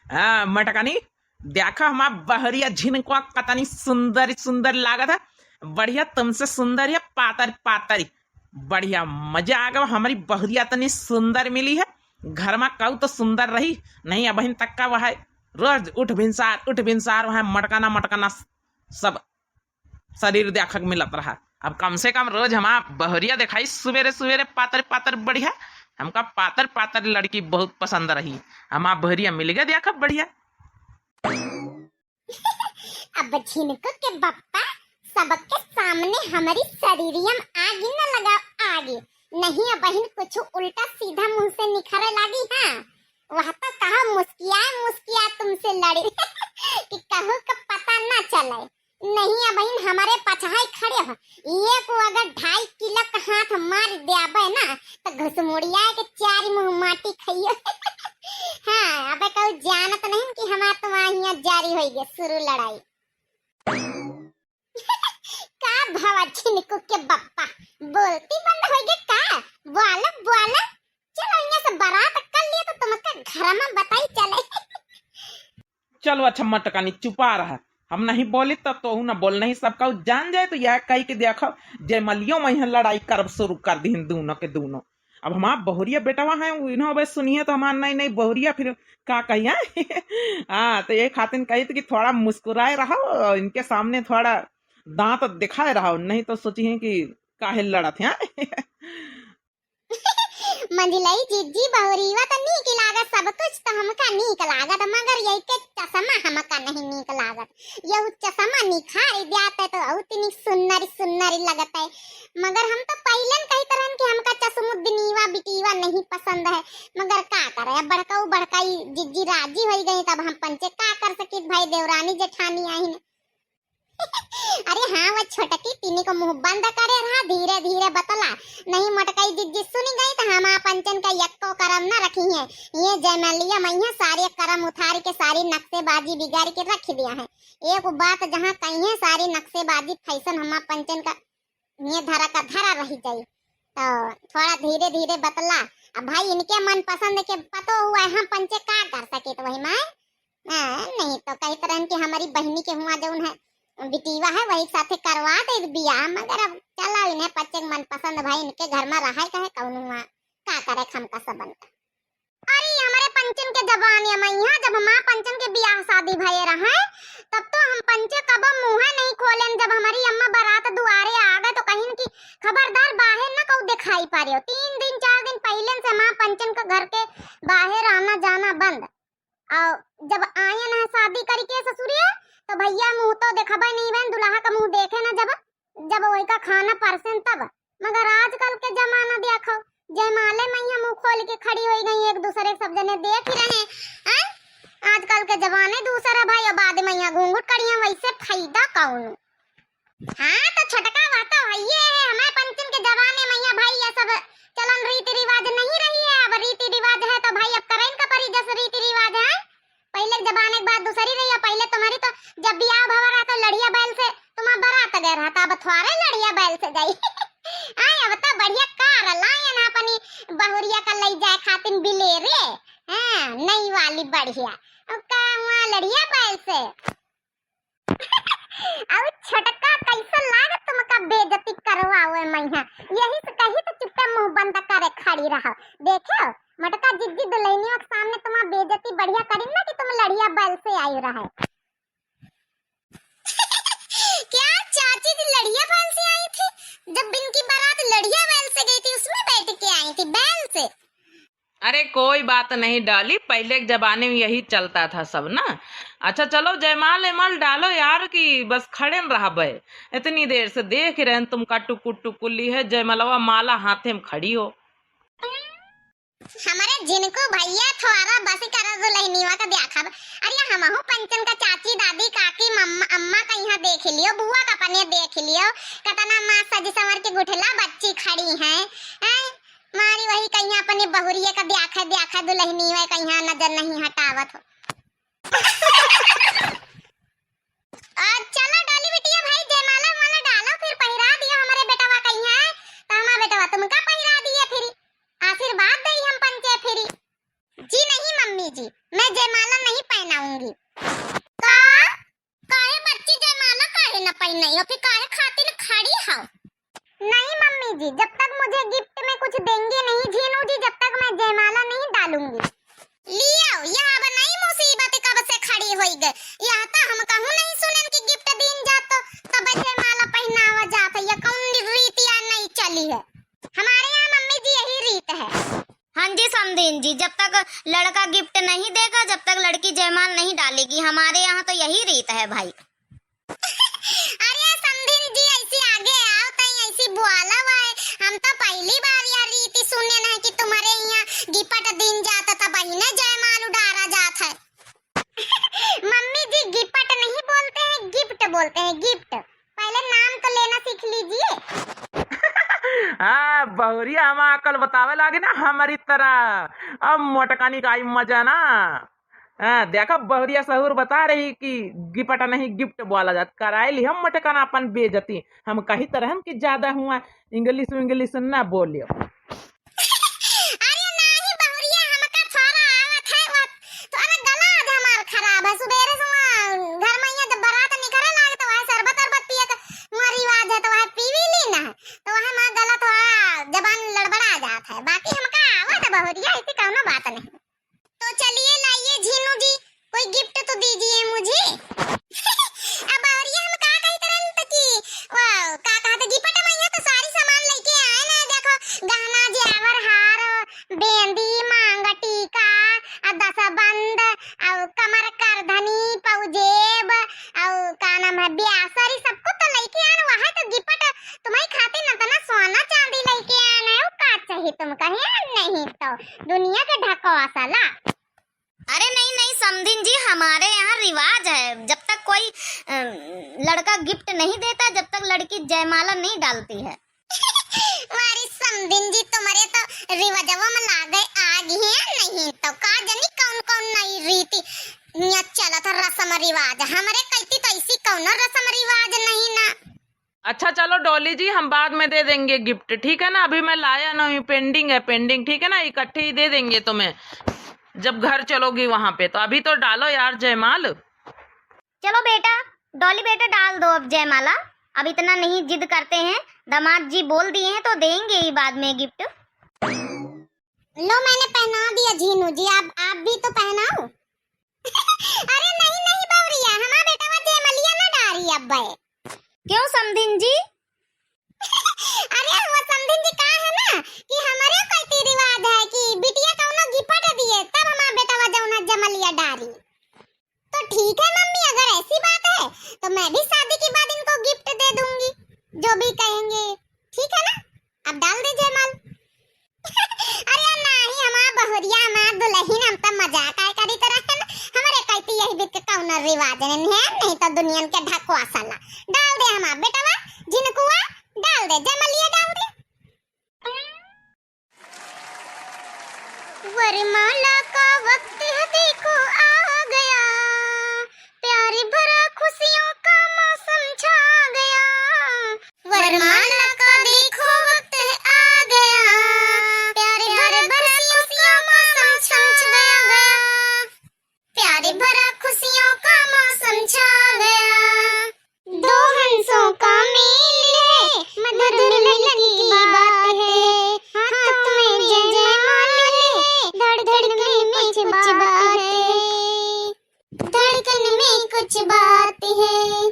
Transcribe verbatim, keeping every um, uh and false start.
हाँ, मटकनी, देखा हमार बहुरिया झिनकुआ कतनी सुंदर सुंदर लागत है। बढ़िया, तुमसे सुंदर है, पातर पातर। बढ़िया, मजा आ गवा, हमारी बहुरिया तनी सुंदर मिली है। घर मा कहू तो सुंदर रही, नहीं अबहिन तक का वह रोज उठ भिनसार, उठ भिनसार वह मटकना मटकना सब शरीर देखक मिलत रहा। अब कम से कम रोज हमार बहुरिया देखाई सुबेरे सुबेरे पातर पातर बढ़िया। हमका पातर पातर लड़की बहुत पसंद रही। हमार बहुरिया मिल गए देखा बढ़िया। अब झिनकू के बप्पा सबके सामने हमारी शरीरिया मा आगी न लगाओ आगी, नहीं अबहिन कुछ उल्टा सीधा मुँह से निखरे लागी। हाँ, वह तो कहो मुस्कियाए मुस्कियाए तुमसे लड़ी कि कहू का पता ना चले। नहीं अबहिन हमारे पछाई खड़े हो, एक अगर ढाई किलो का हाथ मार द्याबे ना तो घुसमुड़िया के चार मुँह माटी खइयो। हाँ, अबे कहू जानत नहीं कि हमार तो वहाँ हियाँ जारी होई गए शुरू लड़ाई। का भवा झिनकू के बप्पा, बोलती बंद होई गए का? बोला बोला, चलो यहाँ से बारात कर लिए तो तुमका घर मा बताई चले। चलो अच्छा मटकानी चुपा रहा, हम नहीं बोली तब तोहू ना बोल, नहीं सबका जान जाए तो यह कही के देखो जयमलियो मा यहाँ लड़ाई करब शुरू कर दीन दोनों के दोनों। अब हमार बहुरिया बेटवा है, उ इन्हों बस सुनिए तो हमार नहीं, नहीं बहुरिया फिर का कहिए। हाँ, तो ये खातिन कही थी कि थोड़ा मुस्कुराए रहो, इनके सामने थोड़ा दांत दिखाए रहो, नहीं तो सोची है कि काहे लड़त है। मंझिलई जिज्जी बहुरीवा त नीक लागत, सब कुछ त हमका नीक लागत, मगर यही के चश्मा हमका नहीं नीक लागत। यहू चश्मा निखार जात है तो अउर तिनी सुन्नरी सुन्नरी लगत है। मगर हम तो पहिलन कहित रहन कि हमका चश्मुद्दीनीवा बिटीवा नहीं पसंद है, मगर का करे, अब बड़काऊ बड़काई जिज्जी राजी होई गई, तब हम पंचे का कर सकित भाई, देवरानी जेठानी आहिन। अरे हाँ, वो छोटकी तिनी को मुँह बंद करे रहा, धीरे धीरे बतला। नहीं मोटकई जिज्जी सुनी गई तो हमार पंचन का यक्को करम न रखी है। ये जयमलिया मैया सारे करम उठार के सारी नक्शेबाजी बिगाड़ के रख दिया है। एक बात जहाँ कही है, सारी नक्शेबाजी फैशन हमार पंचन का ये धरा का धरा रही जाई। तो थोड़ा धीरे धीरे बतला। अब भाई इनके मनपसंद के पतो हुआ है, हम पंचे का कर सके तो वही माय। हाँ, नहीं तो कहित रहन कि हमारी बहिनी के हुआ जौन है बिटीवा है वही साथे करवा दे बियाह, मगर अब चला इन्हें पंचे के मनपसंद भाई इनके घर मा रहा है कहे कौन हुआ का करे हमका सबन का। अरे हमरे पंचन के जमाने मा यहाँ जब हमार पंचन के बियाह शादी भये रहे तब तो हम पंचे कबो मुँहे नहीं खोलेन। जब हमारी अम्मा बारात दुआरे आ गए तो कहिन कि खबरदार बाहर न कहू दिखाई पड़े हो। तीन दिन चार दिन पहिले से हमार पंचन का घर के बाहर आना जाना बंद। और जब आयन है शादी करके ससुरे तो भैया मुँह तो देखबे नहीं बहन, दुल्हा का मुँह देखे ना जब जब वही का खाना परसेन तब। मगर आजकल के जमाना देखो, जयमाले मा यहाँ मुँह खोल के खड़ी होई गई, एक दूसरे के सब जने देख ही रहे हैं। आजकल के जमाने दूसर है भाई, अब बाद मा यहाँ घूंघट करिया वैसे फायदा कौन? हाँ तो छोटका बात तो है ये है, हमारे पंचन के जमाने मा यहाँ भाई ये सब चलन रीति रिवाज नहीं रही है। अब रीति रिवाज है तो भाई अब करें का परी जस रीति रिवाज है। पहिले के जमाने के बात दूसरी रही है। पहिले तुम्हारी तो जब बियाह भवा रहा तो लड़िया बैल से तुम्हार बारात गए रहा, तो अब थोड़े लड़िया बैल से जाई। आए अब तो बढ़िया कार लायन अपनी बहुरिया का ले जाए खातिन बिलेरे। हाँ, नई वाली बढ़िया। अब का हुआ लड़िया बैल से? अब छोटका कैसे लागत तुमका बेइज्जती करवावे मैया, यही से कही तो चुप्पे मुँह बंद करे खड़ी रहो। देखो मोटका जिज्जी दुल्हनियों के सामने तुम्हार बेइज्जती बढ़िया करी ना कि तुम लड़िया बैल से आई रहे। क्या चाची जी लड़िया बैल से आई थी? जब इनकी बारात लड़िया बैल से गई थी, उसमें बैठ के आई थी, बैल से। अरे कोई बात नहीं डाली, पहले के जमाने में यही चलता था सब ना। अच्छा चलो जयमाल एमाल डालो यार, कि बस खड़े न रहबे। इतनी देर से देख रहे हैं तुमका टुकुर टुकुर ली है, जयमलवा माला हाथे में खड़ी हो। हमारे झिनकू भैया थोड़ा बस करो दुल्हनिया का देखब। अरे हमहू पंचन का चाची दादी काकी मम्मा अम्मा का यहाँ देख लियो, बुआ का अपने देख लियो, कतना माँ सज संवर के गुठला बच्ची खड़ी हैं, हैं? मारी वही कहीं अपने बहुरिये का द्याखा द्याखा दुल्हनिया कहीं नजर नहीं हटावत हो। आ, चला डाली बिटिया भाई, जयमाला माला डालो, फिर पहिरा दियो हमरे बेटवा कहीं है, तो हमार बेटवा तुमका पहिरा दिए फिर, आशीर्वाद दई हम पंचे फिर। जी नहीं मम्मी, जी, मैं जयमाला नहीं पहनाऊंगी। का? काहे बच्ची जयमाला काहे न पहनाई हो? फिर काहे खातिर खड़ी हो? नहीं मम्मी जी, जब तक मुझे gift में कुछ देंगे नहीं झीनू जी, जब तक मैं जयमाला नहीं डालूंगी। लियो, यह अब नई मुसीबत कब से खड़ी होई गई? यह तो हम कहूँ नहीं सुनेन कि gift दीन जात तो तब जयमाला पहनावा जात है। यह कौन रीतिया नई चली है? हमारे यहाँ मम्मी जी यही रीत है। हाँ जी समधीन जी, जब तक लड़का gift नहीं देगा, जब तक लड़की जयमाल नहीं डालेगी, हमारे यहाँ तो यही रीत है भाई। अरे समधीन जी, ऐसी आगे आओ तई ऐसी बोला हुआ है, हम तो पहली बार यह रीति सुने नहीं कि तुम्हारे यहाँ गिपट दीन जात था बहिने जयमाल उडारा जात है। मम्मी जी, गिपट नहीं बोलते हैं, gift बोलते हैं, gift। पहले नाम तो लेना सीख लीजिए। हाँ, बहुरिया हमा अकल बतावे लागे ना हमारी तरह। अब मोटकानी का आई मजा ना। हाँ, देखा बहुरिया सहूर बता रही कि गिपट नहीं gift बोला जात। कराए ली हम मोटकाना अपन बेइज्जती। हम कही तरहन कि ज्यादा हुआ English विंग्लिश ना बोलियो। अरे नाही बहुरिया, हमका थोड़ा आवत है, वो थोड़ा गला आज हमार खराब है। सुबेरे से वहाँ घर में यहाँ जब बारात निकले लागे तो वह शरबत अरबत पिए के वहाँ रिवाज है, तो वह पीवी ली ना, तो वह हमार गला थोड़ा जबान लड़बड़ा जात है। बाकी हमका आवत है बहुरिया, ऐसी कौनो बात नहीं। तो चलिए लाइए झीनू जी, कोई gift तो दीजिए मुझे। अब और ये हम का कही तरन त कि वो का कहत गिपट में यहाँ तो सारी सामान लेके आए ना, देखो गहना जेवर हार, बेंदी, मांग टीका, आ दसबंद, और कमर करधनी, पौजेब, और का नाम है ब्यासरी, सबको तो लेके आन। वह तो गिपट तुम्हारी खातिर न तना सोना चांदी लेके आन है, वो का चाहिए तुम कहे नहीं तो दुनिया के ढकोसला। अरे नहीं, नहीं समधिन जी, हमारे यहाँ रिवाज है, जब तक कोई, अ, लड़का gift नहीं देता, जब तक लड़की जयमाला नहीं डालती है। वारी समधिन जी, तुम्हारे तो रिवाजवा में लागे आग ही है, नहीं तो का जानी कौन कौन नई रीति यहाँ चलत है, रस्म रिवाज। हमरे कहती तो ऐसी कौनो रस्म रिवाज नहीं ना। अच्छा चलो डॉली जी, हम बाद में दे देंगे gift, ठीक है ना? अभी मैं लाया नहीं हूँ, pending है, pending, ठीक है ना? इकट्ठे ही दे देंगे तुम्हें, जब घर चलोगी वहां पे। तो अभी तो डालो यार जयमाल। चलो बेटा, डॉली बेटा डाल दो अब जयमाला, अब इतना नहीं जिद करते हैं, दामाद जी बोल दिए हैं तो देंगे ही बाद में gift। लो मैंने पहना दिया झीनू जी, आप, आप भी तो पहनाओ। अरे नहीं, नहीं बवरिया, हमार बेटवा जयमलिया ना डारी अब्बे। क्यों समधिन जी? अरे वो समधिन जी का है ना कि हमारे कोई रीति रिवाज है कि बिटिया कौनो गिपट दिए तब हमार बेटवा जौना जयमलिया डारी। तो ठीक है मम्मी, अगर ऐसी बात है तो मैं भी शादी के बाद इनको gift दे दूंगी, जो भी कहेंगे, ठीक है ना? अब डाल दे जयमाल। अरे नाही, हमार बहुरिया, हमार दुलहिन, हम त मजाक आय करी तरह है ना। हमरे कहती यही बीत के कौनो रिवाज नहीं है, नहीं तो दुनियन के ढकोसला। डाल दे हमार बेटवा, झिनकुआ, डाल दे, जयमलिया डाल दे। वरमाला का वक्त है देखो आ गया, प्यार भरा खुशियों का मौसम छा गया। वरमाला का देखो वक्त है आ गया, प्यार भरा खुशियों का मौसम छा गया। प्यार भरा खुशियों का मौसम छा गया। दो हंसों का मेल है, मधुर मिलन की बात है। हाथों में जयमाल है, धड़कन में कुछ बात है। धड़कन में कुछ बात है।